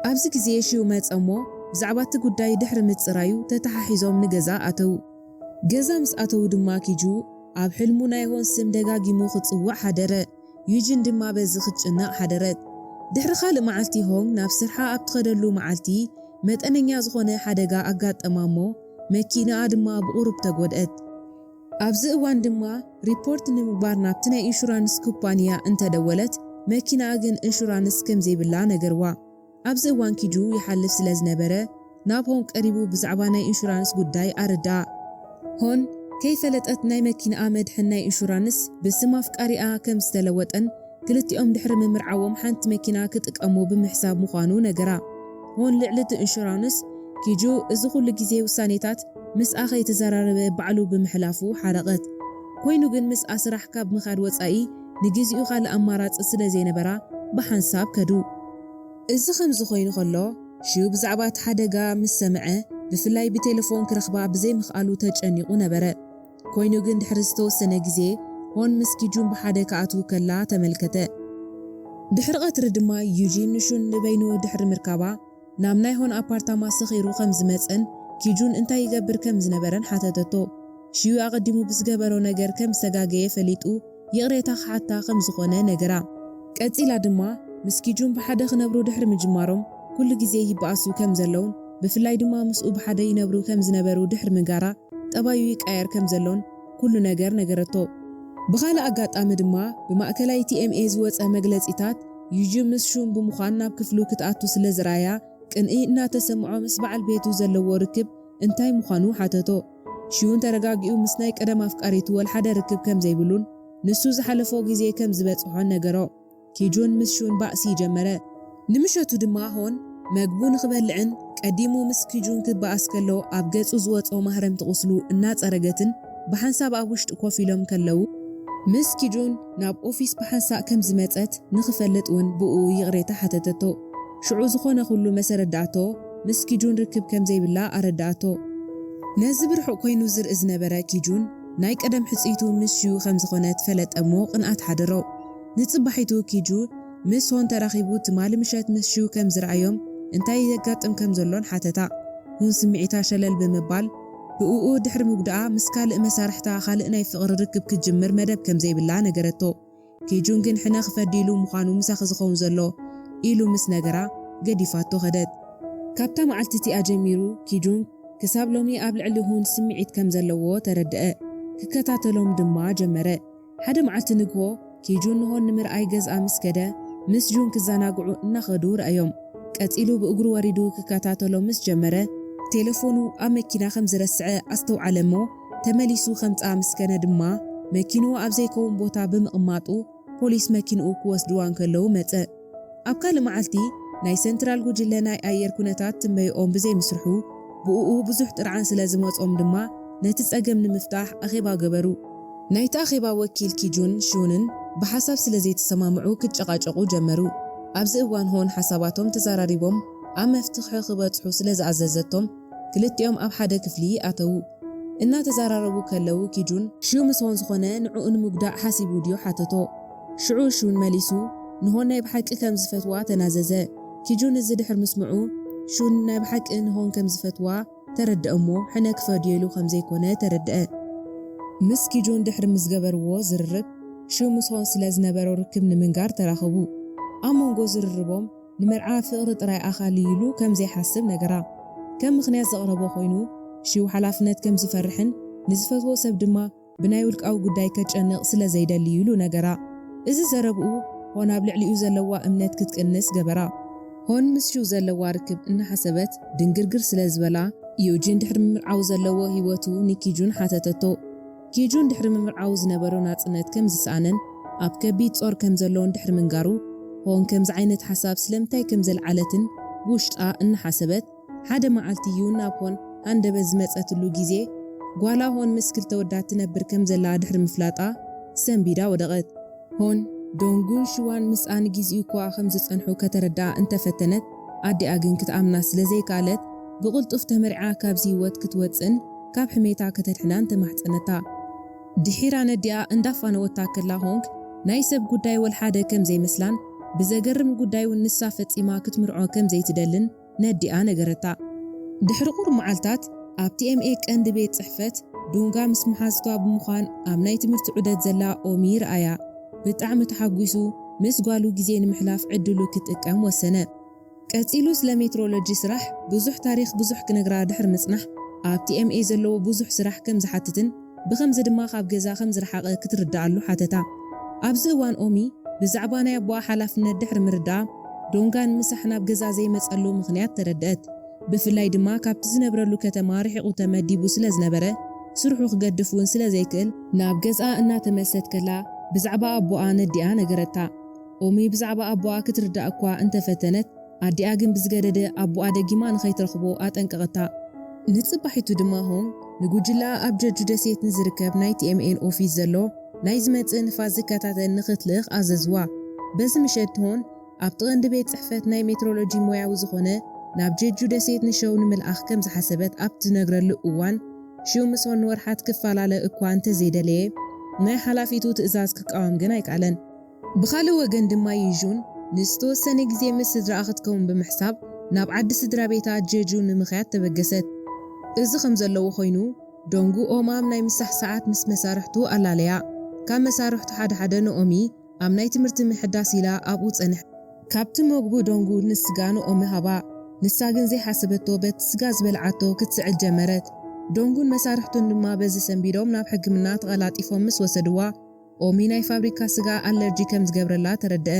ኣብዚ ግዜ ሽው መጸ እሞ ብዛዕባ እቲ ጉዳይ ድሕሪ ምጽራዩ ተተሓሒዞም ንገዛ ኣተዉ። ገዛ ምስ ኣተዉ ድማ ኪጁ ኣብ ሕልሙ ናይ ሆን ስም ደጋጊሙ ክጽውዕ ሓደረ። ዩጂን ድማ በዚ ክትጭነቕ ሓደረት። ድሕሪ ካልእ መዓልቲ ሆንግ ናብ ስርሓ ኣብ ትኸደሉ መዓልቲ መጠነኛ ዝኾነ ሓደጋ ኣጋጠማ እሞ መኪናኣ ድማ ብቑሩብ ተጎድአት። ኣብዚ እዋን ድማ ሪፖርት ንምግባር ናብቲ ናይ ኢንሹራንስ ኩባንያ እንተደወለት፣ መኪናኣ ግን ኢንሹራንስ ከም ዘይብላ ነገርዋ። ኣብዚ እዋን ኪጁ ይሓልፍ ስለ ዝነበረ፣ ናብ ሆን ቀሪቡ ብዛዕባ ናይ ኢንሹራንስ ጉዳይ ኣረድኣ። ሆን ከይፈለጠት ናይ መኪናኣ መድሕን ናይ ኢንሹራንስ ብስም ኣፍቃሪኣ ከም ዝተለወጠን ክልቲኦም ድሕሪ ምምርዓዎም ሓንቲ መኪና ክጥቀሙ ብምሕሳብ ምዃኑ ነገራ። ሆን ልዕሊ እቲ ኢንሹራንስ፣ ኪጁ እዚ ኩሉ ግዜ ውሳኔታት ምስኣ ከይተዘራረበ ባዕሉ ብምሕላፉ ሓረቐት። ኮይኑ ግን ምስኣ ስራሕ ካብ ምኻድ ወጻኢ ንግዚኡ ካልእ ኣማራጺ ስለ ዘይነበራ ብሓንሳብ ከዱ። እዚ ከምዚ ኮይኑ ከሎ፣ ሽው ብዛዕባ እቲ ሓደጋ ምስ ሰምዐ፣ ብፍላይ ብቴሌፎን ክረኽባ ብዘይምኽኣሉ ተጨኒቑ ነበረ። ኮይኑ ግን ድሕሪ ዝተወሰነ ግዜ፣ ሆን ምስ ኪጁን ብሓደ ክኣትዉ ከላ ተመልከተ። ድሕሪ ቀትሪ ድማ ዩጂን ንሹን ንበይኑ ድሕሪ ምርካባ፣ ናብ ናይ ሆን ኣፓርታማ ሰኺሩ ከም ዝመጸን ኪጁን እንታይ ይገብር ከም ዝነበረን ሓተተቶ። ሽዩ ኣቐዲሙ ብዝገበሮ ነገር ከም ዝተጋገየ ፈሊጡ ይቕሬታ ክሓታ ከም ዝኾነ ነገራ። ቀጺላ ድማ ምስ ኪጁን ብሓደ ክነብሩ ድሕሪ ምጅማሮም ኩሉ ግዜ ይበኣሱ ከም ዘለውን ብፍላይ ድማ ምስኡ ብሓደ ይነብሩ ከም ዝነበሩ ድሕሪ ምንጋራ ጠባዩ ይቃየር ከም ዘሎን ኩሉ ነገር ነገረቶ። ብኻልእ ኣጋጣሚ ድማ ብማእከላይ ቲ ኤም ኤ ዝወጸ መግለጺታት ዩጂ ምስ ሹን ብምዃን ናብ ክፍሉ ክትኣቱ ስለ ዝረኣያ ቅንኢ እናተሰምዖ ምስ በዓል ቤቱ ዘለዎ ርክብ እንታይ ምዃኑ ሓተቶ። ሽውን ተረጋጊኡ ምስ ናይ ቀደም ኣፍቃሪቱ ወልሓደ ርክብ ከም ዘይብሉን ንሱ ዝሓለፎ ግዜ ከም ዝበጽሖን ነገሮ። ኪጁን ምስ ሹን ባእሲ ጀመረ። ንምሸቱ ድማ ሆን መግቡ ንኽበልዕን ቀዲሙ ምስ ኪጁን ክበኣስ ከሎ ኣብ ገጹ ዝወጾ ማህረምቲ ቁስሉ እናጸረገትን ብሓንሳብ ኣብ ውሽጢ ኮፍ ኢሎም ከለዉ፣ ምስ ኪጁን ናብ ኦፊስ ብሓንሳእ ከም ዝመጸት ንኽፈልጥ እውን ብኡ ይቕሬታ ሓተተቶ። ሽዑ ዝኾነ ኩሉ መሰረዳእቶ ምስ ኪጁን ርክብ ከም ዘይብላ ኣረዳእቶ። ነዚ ብርሑቕ ኮይኑ ዝርኢ ዝነበረ ኪጁን ናይ ቀደም ሕጽይቱ ምስ ሽዩ ከም ዝኾነ ትፈለጠ እሞ ቅንኣት ሓደሮ። ንጽባሒቱ ኪጁ ምስ ሆን ተራኺቡ ትማሊ ምሸት ምስ ሽዩ ከም ዝረኣዮም እንታይ የጋጥም ከም ዘሎን ሓተታ። ሆን ስምዒታ ሸለል ብምባል ብእኡ ድሕሪ ምጉዳኣ ምስ ካልእ መሳርሕታ ካልእ ናይ ፍቕሪ ርክብ ክትጅምር መደብ ከም ዘይብላ ነገረቶ። ኪጁን ግን ሕነ ክፈዲ ኢሉ ምዃኑ ምሳኺ ዝኸውን ዘሎ ኢሉ ምስ ነገራ ገዲፋቶ ከደት። ካብታ መዓልቲ እቲኣ ጀሚሩ ኪጁን ክሳብ ሎሚ ኣብ ልዕሊ ሁን ስምዒት ከም ዘለዎ ተረድአ። ክከታተሎም ድማ ጀመረ። ሓደ መዓልቲ ንግሆ ኪጁን ንሆን ንምርኣይ ገዝኣ ምስ ከደ ምስ ጁን ክዘናግዑ እናኸዱ ረኣዮም። ቀጺሉ ብእግሩ ወሪዱ ክከታተሎ ምስ ጀመረ ቴሌፎኑ ኣብ መኪና ከም ዝረስዐ ኣስተውዓለ እሞ ተመሊሱ ከምጽኣ ምስ ከነ ድማ መኪንኡ ኣብ ዘይከውን ቦታ ብምቕማጡ ፖሊስ መኪንኡ ክወስድዋ እንከለዉ መጸ። ኣብ ካልእ መዓልቲ ናይ ሰንትራል ጉጅለ ናይ ኣየር ኩነታት ትንበይኦም ብዘይምስርሑ ብእኡ ብዙሕ ጥርዓን ስለ ዝመጾም ድማ ነቲ ጸገም ንምፍታሕ ኣኼባ ገበሩ። ናይቲ ኣኼባ ወኪል ኪጁን ሹንን ብሓሳብ ስለ ዘይተሰማምዑ ክጨቓጨቑ ጀመሩ። ኣብዚ እዋን ሆን ሓሳባቶም ተዛራሪቦም ኣብ መፍትሒ ክበጽሑ ስለ ዝኣዘዘቶም ክልቲኦም ኣብ ሓደ ክፍሊ ኣተዉ። እናተዛራረቡ ከለዉ ኪጁን ሽው ምስ ሆን ዝኾነ ንዕኡ ንምጉዳእ ሓሲቡ ድዩ ሓተቶ። ሽዑ ሹን መሊሱ ንሆን ናይ ብሓቂ ከም ዝፈትዋ ተናዘዘ። ኪጁን እዚ ድሕር ምስምዑ ሹን ናይ ብሓቂ ንሆን ከም ዝፈትዋ ተረድአ እሞ ሕነ ክፈድየሉ ከም ዘይኮነ ተረድአ። ምስ ኪጁን ድሕሪ ምስ ገበርዎ ዝርርብ ሽው ምስ ሆን ስለ ዝነበሮ ርክብ ንምንጋር ተራኸቡ። ኣብ መንጎ ዝርርቦም ንመርዓ ፍቕሪ ጥራይ ኣኻሊ ኢሉ ከም ዘይሓስብ ነገራ። ከም ምኽንያት ዘቕረቦ ኮይኑ ሽው ሓላፍነት ከም ዝፈርሕን ንዝፈትዎ ሰብ ድማ ብናይ ውልቃዊ ጉዳይ ከጨንቕ ስለ ዘይደሊ ኢሉ ነገራ። እዚ ዘረብኡ ሆን ኣብ ልዕሊኡ ዘለዋ እምነት ክትቅንስ ገበራ። ሆን ምስ ሽው ዘለዋ ርክብ እናሓሰበት ድንግርግር ስለ ዝበላ ዩጂን ድሕሪ ምምርዓው ዘለዎ ህይወቱ ንኪጁን ሓተተቶ። ኪጁን ድሕሪ ምምርዓው ዝነበሮ ናጽነት ከም ዝሰኣነን ኣብ ከቢድ ጾር ከም ዘሎን ድሕሪ ምንጋሩ ሆን ከምዚ ዓይነት ሓሳብ ስለምንታይ ከም ዘልዓለትን ብውሽጣ እናሓሰበት ሓደ መዓልቲ ዩን ናብ ሆን ሃንደበት ዝመጸትሉ ግዜ ጓላ ሆን ምስ ክልተ ወዳት ትነብር ከም ዘላ ድሕሪ ምፍላጣ ሰንቢዳ ወደቐት። ሆን ዶንጉን ሽዋን ምስኣ ንግዜኡ እኳ ከም ዝጸንሑ ከተረድኣ እንተፈተነት ኣዲኣ ግን ክትኣምና ስለ ዘይከኣለት ብቕልጡፍ ተመርዓ ካብዚ ህይወት ክትወጽእን ካብ ሕሜታ ከተድሕናን ተማሕጸነታ። ድሒራ ነዲኣ እንዳፋነወታ ከላ ሆንግ ናይ ሰብ ጉዳይ ወልሓደ ከም ዘይመስላን ብዘገርም ጉዳይ እውን ንሳ ፈጺማ ክትምርዖ ከም ዘይትደልን ነዲኣ ነገረታ። ድሕሪ ቁሩብ መዓልታት ኣብ ቲ ኤም ኤ ቀንዲ ቤት ጽሕፈት ዱንጋ ምስ መሓዝቷ ብምዃን ኣብ ናይ ትምህርቲ ዑደት ዘላ ኦሚ ረኣያ። ብጣዕሚ ተሓጒሱ ምስ ጓሉ ግዜ ንምሕላፍ ዕድሉ ክጥቀም ወሰነ። ቀጺሉ ስለ ሜትሮሎጂ ስራሕ ብዙሕ ታሪኽ ብዙሕ ክነግራ ድሕሪ ምጽናሕ፣ ኣብ ቲ ኤም ኤ ዘለዎ ብዙሕ ስራሕ ከም ዝሓትትን ብኸምዚ ድማ ካብ ገዛ ከም ዝረሓቐ ክትርድኣሉ ሓተታ። ኣብዚ እዋን ኦሚ ብዛዕባ ናይ ኣቦኣ ሓላፍነት ድሕሪ ምርዳኣ፣ ዶንጋ ንምሳሕ ናብ ገዛ ዘይመጸሉ ምኽንያት ተረድአት። ብፍላይ ድማ ካብቲ ዝነብረሉ ከተማ ርሒቑ ተመዲቡ ስለ ዝነበረ፣ ስርሑ ክገድፍ እውን ስለ ዘይክእል፣ ናብ ገዝኣ እናተመልሰት ከላ ብዛዕባ ኣቦኣ ነዲኣ ነገረታ። ኦሚ ብዛዕባ ኣቦኣ ክትርዳእ እኳ እንተፈተነት፣ ኣዲኣ ግን ብዝገደደ ኣቦኣ ደጊማ ንኸይትረኽቦ ኣጠንቀቐታ። ንጽባሒቱ ድማ ሆን ንጉጅላ ኣብ ጀጁ ደሴት ንዝርከብ ናይ ቲ ኤም ኤን ኦፊስ ዘሎ ናይ ዝመጽእ ንፋስ ዝከታተል ንኽትልእኽ ኣዘዝዋ። በዚ ምሸት ሆን ኣብቲ ቀንዲ ቤት ጽሕፈት ናይ ሜትሮሎጂ ሞያዊ ዝኾነ ናብ ጀጁ ደሴት ንሸው ንምልኣኽ ከም ዝሓሰበት ኣብ ትነግረሉ እዋን፣ ሽው ምስ ሆን ንወርሓት ክፈላለ እኳ እንተዘይደለየ፣ ናይ ሓላፊቱ ትእዛዝ ክቃወም ግን ኣይከኣለን። ብኻልእ ወገን ድማ ዩዥን ንዝተወሰነ ግዜ ምስ ስድራኣ ክትከውን ብምሕሳብ ናብ ዓዲ ስድራ ቤታ ጀጁ ንምኽያድ ተበገሰት። እዚ ከም ዘለዎ ኮይኑ፣ ዶንጉ ኦማም ናይ ምሳሕ ሰዓት ምስ መሳርሕቱ ኣላለያ። ካብ መሳርሕቱ ሓደ ሓደ ንኦሚ ኣብ ናይ ትምህርቲ ምሕዳስ ኢላ ኣብኡ ጸንሐ። ካብቲ መግቡ ዶንጉ ንስጋ ንኦሚ ሃባ። ንሳ ግን ዘይሓሰበቶ በቲ ስጋ ዝበልዓቶ ክትስዕል ጀመረት። ዶንጉን መሳርሕቱን ድማ በዚ ሰንቢዶም ናብ ሕክምና ተቐላጢፎም ምስ ወሰድዋ፣ ኦሚ ናይ ፋብሪካ ስጋ ኣለርጂ ከም ዝገብረላ ተረድአ።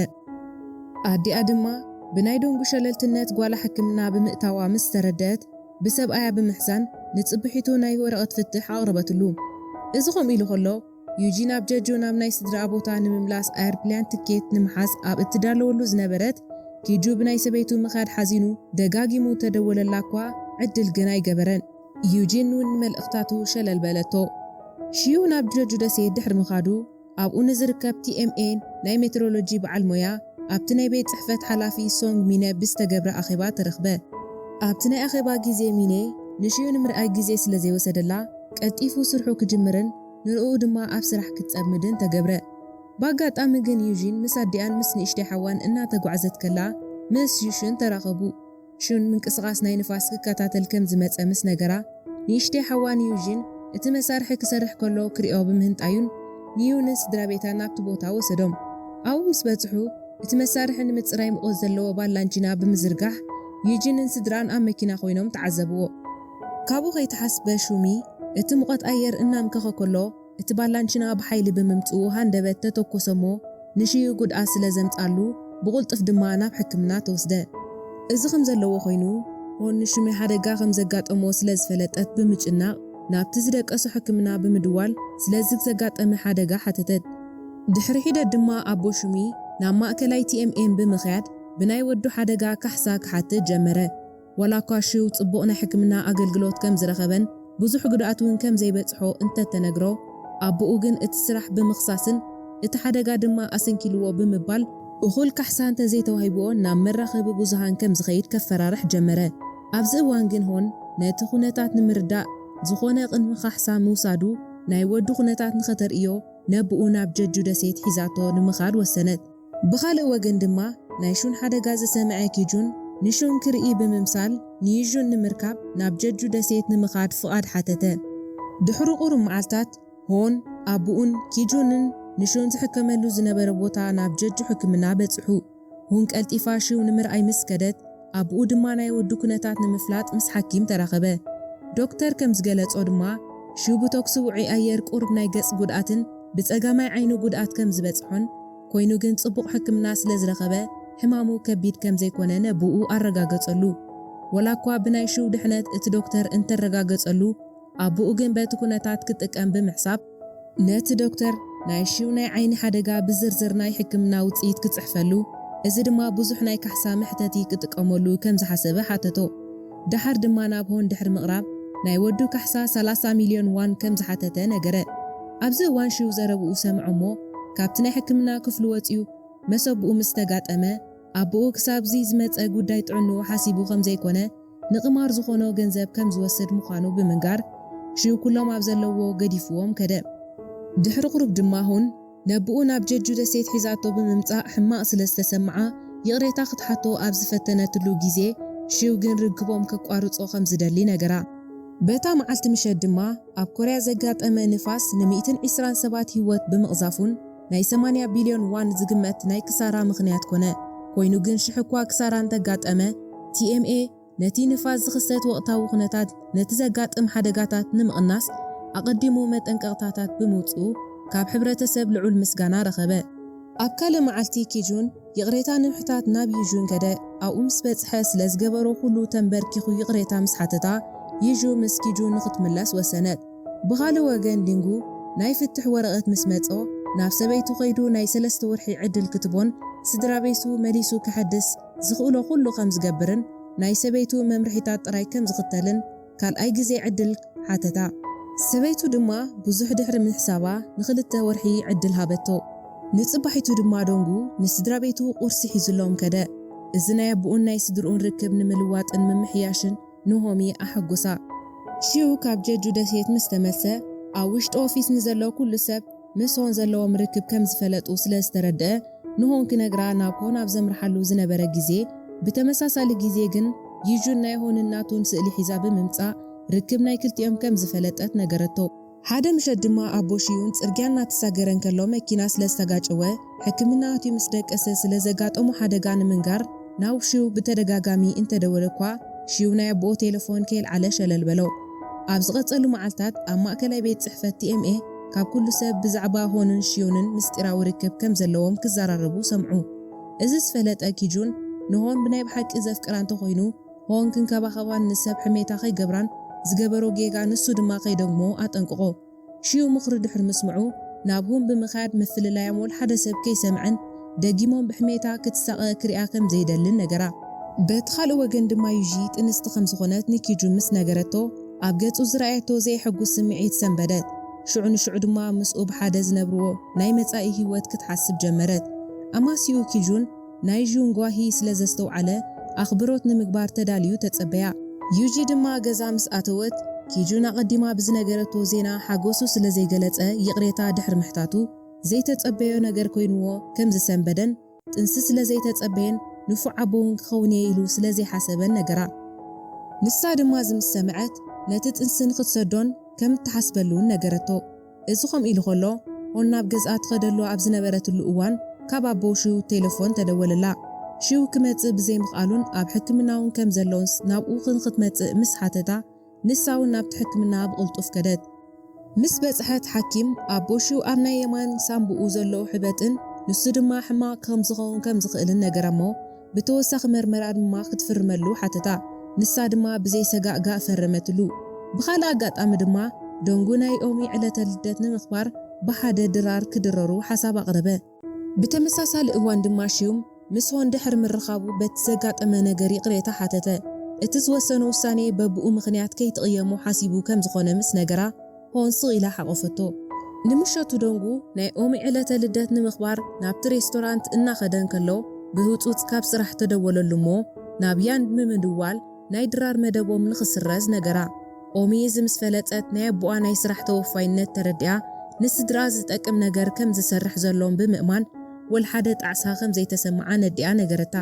ኣዲኣ ድማ ብናይ ዶንጉ ሸለልትነት ጓላ ሕክምና ብምእታዋ ምስ ተረድአት፣ ብሰብኣያ ብምሕዛን ንጽብሒቱ ናይ ወረቐት ፍትሕ ኣቕረበትሉ። እዚ ከምኡ ኢሉ ከሎ፣ ዩጂን ኣብ ጀጁ ናብ ናይ ስድራኣ ቦታ ንምምላስ ኣየርፕላን ትኬት ንምሓዝ ኣብ እትዳለወሉ ዝነበረት፣ ኪጁ ብናይ ሰበይቱ ምኻድ ሓዚኑ ደጋጊሙ ተደወለላ እኳ ዕድል ግን ኣይገበረን። ዩጂን እውን ንመልእኽታቱ ሸለል በለቶ። ሽዩ ናብ ጀጁ ደሴት ድሕሪ ምኻዱ፣ ኣብኡ ንዝርከብ ቲ ኤም ኤን ናይ ሜትሮሎጂ በዓል ሞያ ኣብቲ ናይ ቤት ጽሕፈት ሓላፊ ሶንግ ሚነ ብዝተገብረ ኣኼባ ተረኽበ። ኣብቲ ናይ ኣኼባ ግዜ ሚነ ንሽዩ ንምርኣይ ግዜ ስለ ዘይወሰደላ፣ ቀልጢፉ ስርሑ ክጅምርን ንርኡ ድማ ኣብ ስራሕ ክትጸምድን ተገብረ። ብኣጋጣሚ ግን ዩጂን ምስ ኣዲኣን ምስ ንእሽተይ ሓዋን እናተጓዕዘት ከላ ምስ ዩሽን ተራኸቡ። ሹን ምንቅስቓስ ናይ ንፋስ ክከታተል ከም ዝመጸ ምስ ነገራ፣ ንእሽተይ ሓዋ ንዩጂን እቲ መሳርሒ ክሰርሕ ከሎ ክሪኦ ብምህንጣዩን ንዩንን ስድራ ቤታን ናብቲ ቦታ ወሰዶም። ኣብኡ ምስ በጽሑ፣ እቲ መሳርሒ ንምጽራይ ሙቐት ዘለዎ ባላንቺና ብምዝርጋሕ፣ ዩጂንን ስድራን ኣብ መኪና ኮይኖም ተዓዘብዎ። ካብኡ ከይተሓስበ ሹሚ እቲ ሙቐት ኣየር እናምከኸ ከሎ፣ እቲ ባላንቺና ብሓይሊ ብምምጽኡ ሃንደበት ተተኮሰ እሞ ንሽዩ ጉድኣት ስለ ዘምጻሉ ብቕልጡፍ ድማ ናብ ሕክምና ተወስደ። እዚ ከም ዘለዎ ኮይኑ፣ ሆን ንሹሚ ሓደጋ ከም ዘጋጠሞ ስለ ዝፈለጠት ብምጭናቕ ናብቲ ዝደቀሶ ሕክምና ብምድዋል ስለዚ ዘጋጠመ ሓደጋ ሓተተት። ድሕሪ ሒደት ድማ ኣቦ ሹሚ ናብ ማእከላይ ቲ ኤም ኤን ብምኽያድ ብናይ ወዱ ሓደጋ ካሕሳ ክሓትት ጀመረ። ዋላ እኳ ሽው ጽቡቕ ናይ ሕክምና ኣገልግሎት ከም ዝረኸበን ብዙሕ ጉድኣት እውን ከም ዘይበጽሖ እንተተነግሮ፣ ኣቦኡ ግን እቲ ስራሕ ብምኽሳስን እቲ ሓደጋ ድማ ኣሰንኪልዎ ብምባል፣ እኹል ካሕሳ እንተዘይተዋሂብዎ ናብ መራኸቢ ብዙሃን ከም ዝኸይድ ከፈራርሕ ጀመረ። ኣብዚ እዋን ግን ሆን ነቲ ኩነታት ንምርዳእ ዝኾነ ቅድሚ ካሕሳ ምውሳዱ ናይ ወዱ ኩነታት ንኸተርእዮ ነብኡ ናብ ጀጁ ደሴት ሒዛቶ ንምኻድ ወሰነት። ብኻልእ ወገን ድማ ናይ ሹን ሓደጋ ዝሰምዐ ኪጁን ንሹን ክርኢ ብምምሳል ንይጁን ንምርካብ ናብ ጀጁ ደሴት ንምኻድ ፍቓድ ሓተተ። ድሕሪ ቁሩብ መዓልታት ሆን ኣቡኡን ኪጁንን ንሹን ዝሕከመሉ ዝነበረ ቦታ ናብ ጀጁ ሕክምና በጽሑ። ሆን ቀልጢፋ ሽው ንምርኣይ ምስ ከደት ኣቡኡ ድማ ናይ ወዱ ኩነታት ንምፍላጥ ምስ ሓኪም ተራኸበ። ዶክተር ከም ዝገለጾ ድማ ሽው ብተኩሲ ውዑይ ኣየር ቁሩብ ናይ ገጽ ጉድኣትን ብጸጋማይ ዓይኑ ጉድኣት ከም ዝበጽሖን ኮይኑ ግን ጽቡቕ ሕክምና ስለ ዝረኸበ ሕማሙ ከቢድ ከም ዘይኮነ ነብኡ ኣረጋገጸሉ። ወላ እኳ ብናይ ሽው ድሕነት እቲ ዶክተር እንተረጋገጸሉ ኣቡኡ ግን በቲ ኩነታት ክጥቀም ብምሕሳብ ነቲ ዶክተር ናይ ሽው ናይ ዓይኒ ሓደጋ ብዝርዝር ናይ ሕክምና ውጽኢት ክጽሕፈሉ፣ እዚ ድማ ብዙሕ ናይ ካሕሳ መሕተቲ ክጥቀመሉ ከም ዝሓሰበ ሓተቶ። ደሓር ድማ ናብ ሆን ድሕሪ ምቕራብ ናይ ወዱ ካሕሳ ሰላሳ ሚልዮን ዋን ከም ዝሓተተ ነገረ። ኣብዚ እዋን ሽው ዘረብኡ ሰምዖ እሞ ካብቲ ናይ ሕክምና ክፍሉ ወጺኡ መሰብኡ ምስ ተጋጠመ ኣቦኡ ክሳብዚ ዝመጸ ጉዳይ ጥዕንኡ ሓሲቡ ከም ዘይኮነ ንቕማር ዝኾኖ ገንዘብ ከም ዝወስድ ምዃኑ ብምንጋር ሽው ኩሎም ኣብ ዘለዎ ገዲፍዎም ከደ። ድሕሪ ቁሩብ ድማ ሆን ነብኡ ናብ ጀጁ ደሴት ሒዛቶ ብምምጻእ ሕማቕ ስለ ዝተሰምዓ ይቕሬታ ክትሓቶ ኣብ ዝፈተነትሉ ግዜ ሽው ግን ርክቦም ከቋርጾ ከም ዝደሊ ነገራ። በታ መዓልቲ ምሸት ድማ ኣብ ኮርያ ዘጋጠመ ንፋስ ን ሚእትን ዕስራን ሰባት ህይወት ብምቕዛፉን ናይ ሰማንያ ቢልዮን ዋን ዝግመት ናይ ክሳራ ምኽንያት ኮነ። ኮይኑ ግን ሽሕ እኳ ክሳራ እንተጋጠመ፣ ቲ ኤም ኤ ነቲ ንፋስ ዝኽሰት ወቕታዊ ኩነታት ነቲ ዘጋጥም ሓደጋታት ንምቕናስ ኣቐዲሙ መጠንቀቕታታት ብምውፅኡ ካብ ሕብረተሰብ ልዑል ምስጋና ረኸበ። ኣብ ካልእ መዓልቲ ኪጁን ይቕሬታ ንምሕታት ናብ ዩጁን ከደ። ኣብኡ ምስ በጽሐ ስለ ዝገበሮ ኩሉ ተንበርኪኹ ይቕሬታ ምስ ሓተታ፣ ዩጁ ምስ ኪጁን ንኽትምለስ ወሰነት። ብኻልእ ወገን ዲንጉ ናይ ፍትሕ ወረቐት ምስ መጾ ናብ ሰበይቱ ከይዱ ናይ ሰለስተ ወርሒ ዕድል ክትቦን ስድራ ቤቱ መሊሱ ከሐድስ ዝኽእሎ ኩሉ ከም ዝገብርን ናይ ሰበይቱ መምርሒታት ጥራይ ከም ዝኽተልን ካልኣይ ግዜ ዕድል ሓተታ። ሰበይቱ ድማ ብዙሕ ድሕሪ ምሕሳባ ንኽልተ ወርሒ ዕድል ሃበቶ። ንጽባሒቱ ድማ ዶንጉ ንስድራ ቤቱ ቁርሲ ሒዙሎም ከደ። እዚ ናይ ኣቦኡን ናይ ስድርኡን ርክብ ንምልዋጥን ምምሕያሽን ንሆሚ ኣሐጉሳ። ሺው ካብ ጀጁ ደሴት ምስ ተመልሰ ኣብ ውሽጢ ኦፊስ ንዘሎ ኩሉ ሰብ ምስ ሆን ዘለዎም ርክብ ከም ዝፈለጡ ስለ ዝተረድአ ንሆን ክነግራ ናብ ሆን ኣብ ዘምርሓሉ ዝነበረ ግዜ ብተመሳሳሊ ግዜ ግን ዩጁን ናይ ሆንን ናቱን ስእሊ ሒዛ ብምምጻእ ርክብ ናይ ክልቲኦም ከም ዝፈለጠት ነገረቶ። ሓደ ምሸት ድማ ኣቦ ሽዩን ጽርግያ እናተሳገረ እንከሎ መኪና ስለ ዝተጋጨወ ሕክምና ኣትዩ ምስ ደቀሰ ስለ ዘጋጠሞ ሓደጋ ንምንጋር ናብ ሽው ብተደጋጋሚ እንተደወለ እኳ ሽው ናይ ኣቦኡ ቴሌፎን ከየልዓለ ሸለል በሎ። ኣብ ዝቐጸሉ መዓልታት ኣብ ማእከላይ ቤት ጽሕፈት ቲ ኤም ኤ ካብ ኩሉ ሰብ ብዛዕባ ሆንን ሽዩንን ምስጢራዊ ርክብ ከም ዘለዎም ክዘራረቡ ሰምዑ። እዚ ዝፈለጠ ኪጁን ንሆን ብናይ ብሓቂ ዘፍቅራ እንተኾይኑ ሆን ክንከባኸባን ንሰብ ሕሜታ ከይገብራን ዝገበሮ ጌጋ ንሱ ድማ ከይደግሞ ኣጠንቅቖ። ሽዩ ምኽሪ ድሕሪ ምስምዑ ናብ ሆን ብምኻድ ምፍልላዮም ወላ ሓደ ሰብ ከይሰምዐን ደጊሞም ብሕሜታ ክትሳቐ ክሪኣ ከም ዘይደልን ነገራ። በቲ ካልእ ወገን ድማ ዩጂ ጥንስቲ ከም ዝኾነት ንኪጁ ምስ ነገረቶ ኣብ ገጹ ዝረኣየቶ ዘየሐጉስ ስምዒት ሰንበደት። ሽዑ ንሽዑ ድማ ምስኡ ብሓደ ዝነብርዎ ናይ መጻኢ ህይወት ክትሓስብ ጀመረት። ኣማሲኡ ኪጁን ናይ ዩን ጓሂ ስለ ዘስተውዓለ ኣኽብሮት ንምግባር ተዳልዩ ተጸበያ። ዩጂ ድማ ገዛ ምስ ኣተወት ኪጁን ኣቐዲማ ብዝነገረቶ ዜና ሓጎሱ ስለ ዘይገለጸ ይቕሬታ ድሕሪ ምሕታቱ ዘይተጸበዮ ነገር ኮይንዎ ከም ዝሰንበደን ጥንሲ ስለ ዘይተጸበየን ንፉዕ ኣቦ እውን ክኸውን እየ ኢሉ ስለ ዘይሓሰበን ነገራ። ንሳ ድማ እዚ ምስ ሰምዐት ነቲ ጥንሲ ንኽትሰዶን ከም እትሓስበሉ እውን ነገረቶ። እዚ ከምኡ ኢሉ ከሎ ሆን ናብ ገዝኣ ትኸደሉ ኣብ ዝነበረትሉ እዋን ካብ ኣቦ ሽው ቴሌፎን ተደወለላ። ሽው ክመጽእ ብዘይምኽኣሉን ኣብ ሕክምና እውን ከም ዘሎን ናብኡ ክንክትመጽእ ምስ ሓተታ ንሳ እውን ናብቲ ሕክምና ብቕልጡፍ ከደት። ምስ በጽሐት ሓኪም ኣቦ ሽው ኣብ ናይ የማን ሳምቡኡ ዘሎ ሕብጥን ንሱ ድማ ሕማቕ ከም ዝኸውን ከም ዝኽእልን ነገራ እሞ ብተወሳኺ መርመራ ድማ ክትፍርመሉ ሓተታ። ንሳ ድማ ብዘይሰጋእጋእ ፈረመትሉ። ብኻልእ ኣጋጣሚ ድማ ዶንጉ ናይ ኦሚ ዕለተ ልደት ንምኽባር ብሓደ ድራር ክድረሩ ሓሳብ ኣቕረበ። ብተመሳሳሊ እዋን ድማ ሽዩም ምስ ሆን ድሕሪ ምርኻቡ በቲ ዘጋጠመ ነገር ይቕሬታ ሓተተ። እቲ ዝወሰኖ ውሳኔ በብኡ ምኽንያት ከይትቕየሞ ሓሲቡ ከም ዝኾነ ምስ ነገራ ሆን ስቕ ኢላ ሓቖፈቶ። ንምሸቱ ዶንጉ ናይ ኦሚ ዕለተ ልደት ንምኽባር ናብቲ ሬስቶራንት እናኸደ እንከሎ ብህጹጽ ካብ ስራሕ ተደወለሉ እሞ ናብ ያንድ ብምድዋል ናይ ድራር መደቦም ንኽስረዝ ነገራ። ኦሚ እዚ ምስ ፈለጠት ናይ ኣቦኣ ናይ ስራሕ ተወፋይነት ተረዲኣ ንስድራ ዝጠቅም ነገር ከም ዝሰርሕ ዘሎም ብምእማን ወልሓደ ጣዕሳ ከም ዘይተሰምዓ ነዲኣ ነገረታ።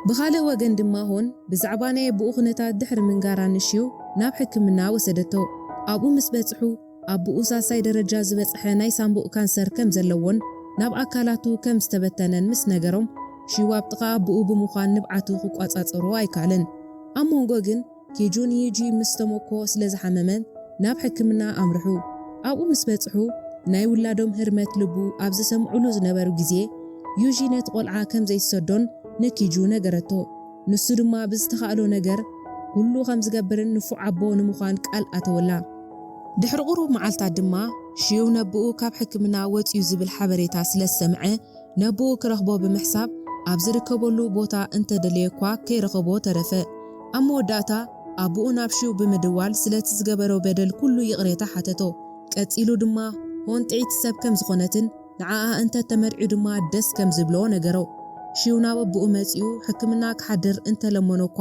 ብኻልእ ወገን ድማ ሆን ብዛዕባ ናይ ኣቦኡ ኩነታት ድሕሪ ምንጋራ ንሽዩ ናብ ሕክምና ወሰደቶ። ኣብኡ ምስ በጽሑ ኣቦኡ ሳልሳይ ደረጃ ዝበጽሐ ናይ ሳምቡእ ካንሰር ከም ዘለዎን ናብ ኣካላቱ ከም ዝተበተነን ምስ ነገሮም ሽዩ ኣብ ጥቓ ኣቦኡ ብምዃን ንብዓቱ ክቋጻጸሮ ኣይከኣለን። ኣብ መንጎ ግን ኪጁን ዩጂ ምስ ተመኮ ስለ ዝሓመመን ናብ ሕክምና ኣምርሑ። ኣብኡ ምስ በጽሑ ናይ ውላዶም ህርመት ልቡ ኣብ ዝሰምዑሉ ዝነበሩ ግዜ ዩጂ ነቲ ቆልዓ ከም ዘይትሰዶን ንኪጁ ነገረቶ። ንሱ ድማ ብዝተኻእሎ ነገር ኩሉ ከም ዝገብርን ንፉዕ ኣቦ ንምዃን ቃል ኣተወላ። ድሕሪ ቁሩብ መዓልታት ድማ ሽዩ ነብኡ ካብ ሕክምና ወጽዩ ዝብል ሓበሬታ ስለ ዝሰምዐ ነብኡ ክረኽቦ ብምሕሳብ ኣብ ዝርከበሉ ቦታ እንተደለየ እኳ ከይረኸቦ ተረፈ። ኣብ መወዳእታ ኣቦኡ ናብ ሽው ብምድዋል ስለቲ ዝገበሮ በደል ኩሉ ይቕሬታ ሓተቶ። ቀጺሉ ድማ ሆን ጥዕይቲ ሰብ ከም ዝኾነትን ንዓኣ እንተ ተመርዕዩ ድማ ደስ ከም ዝብሎ ነገሮ። ሽው ናብ ኣቦኡ መጺኡ ሕክምና ክሓድር እንተለመኖ እኳ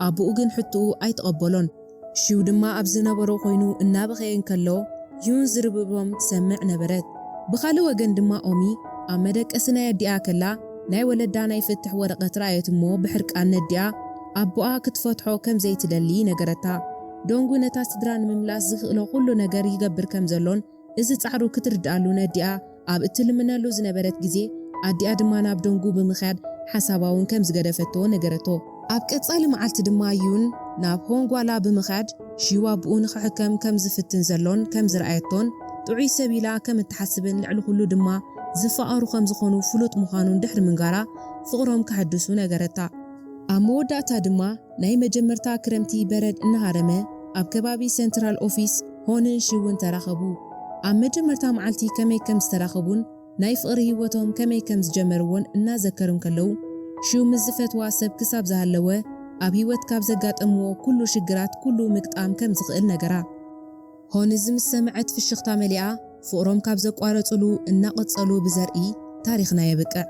ኣቦኡ ግን ሕቶኡ ኣይተቐበሎን። ሽው ድማ ኣብ ዝነበሮ ኮይኑ እናበኸየ እንከሎ ዩን ዝርብርቦም ትሰምዕ ነበረት። ብኻልእ ወገን ድማ ኦሚ ኣብ መደቀሲ ናይ ኣዲኣ ከላ ናይ ወለዳ ናይ ፍትሕ ወረቐት ረኣየት እሞ ብሕርቃን ነዲኣ ኣቦኣ ክትፈትሖ ከም ዘይትደሊ ነገረታ። ዶንጉ ነታ ስድራ ንምምላስ ዝኽእሎ ኩሉ ነገር ይገብር ከም ዘሎን እዚ ጻዕሩ ክትርድኣሉ ነዲኣ ኣብ እትልምነሉ ዝነበረት ግዜ ኣዲኣ ድማ ናብ ዶንጉ ብምኽያድ ሓሳባ እውን ከም ዝገደፈቶ ነገረቶ። ኣብ ቀጻሊ መዓልቲ ድማ ዩን ናብ ሆንግ ጓላ ብምኻድ ሺው ኣቦኡ ንኽሕከም ከም ዝፍትን ዘሎን ከም ዝረኣየቶን ጥዑይ ሰብ ኢላ ከም እትሓስብን ልዕሊ ኩሉ ድማ ዝፈኣሩ ከም ዝኾኑ ፍሉጥ ምዃኑን ድሕሪ ምንጋራ ፍቕሮም ከሐድሱ ነገረታ። ኣብ መወዳእታ ድማ ናይ መጀመርታ ክረምቲ በረድ እናሃረመ ኣብ ከባቢ ሰንትራል ኦፊስ ሆንን ሽውን ተራኸቡ። ኣብ መጀመርታ መዓልቲ ከመይ ከም ዝተራኸቡን ናይ ፍቕሪ ህይወቶም ከመይ ከም ዝጀመርዎን እናዘከሩ እንከለዉ ሽው ምስ ዝፈትዋ ሰብ ክሳብ ዝሃለወ ኣብ ህይወት ካብ ዘጋጠምዎ ኩሉ ሽግራት ኩሉ ምግጣም ከም ዝኽእል ነገራ። ሆን እዚ ምስ ሰምዐት ፍሽኽታ መሊኣ ፍቕሮም ካብ ዘቋረጹሉ እናቐጸሉ ብዘርኢ ታሪኽና የብቅዕ።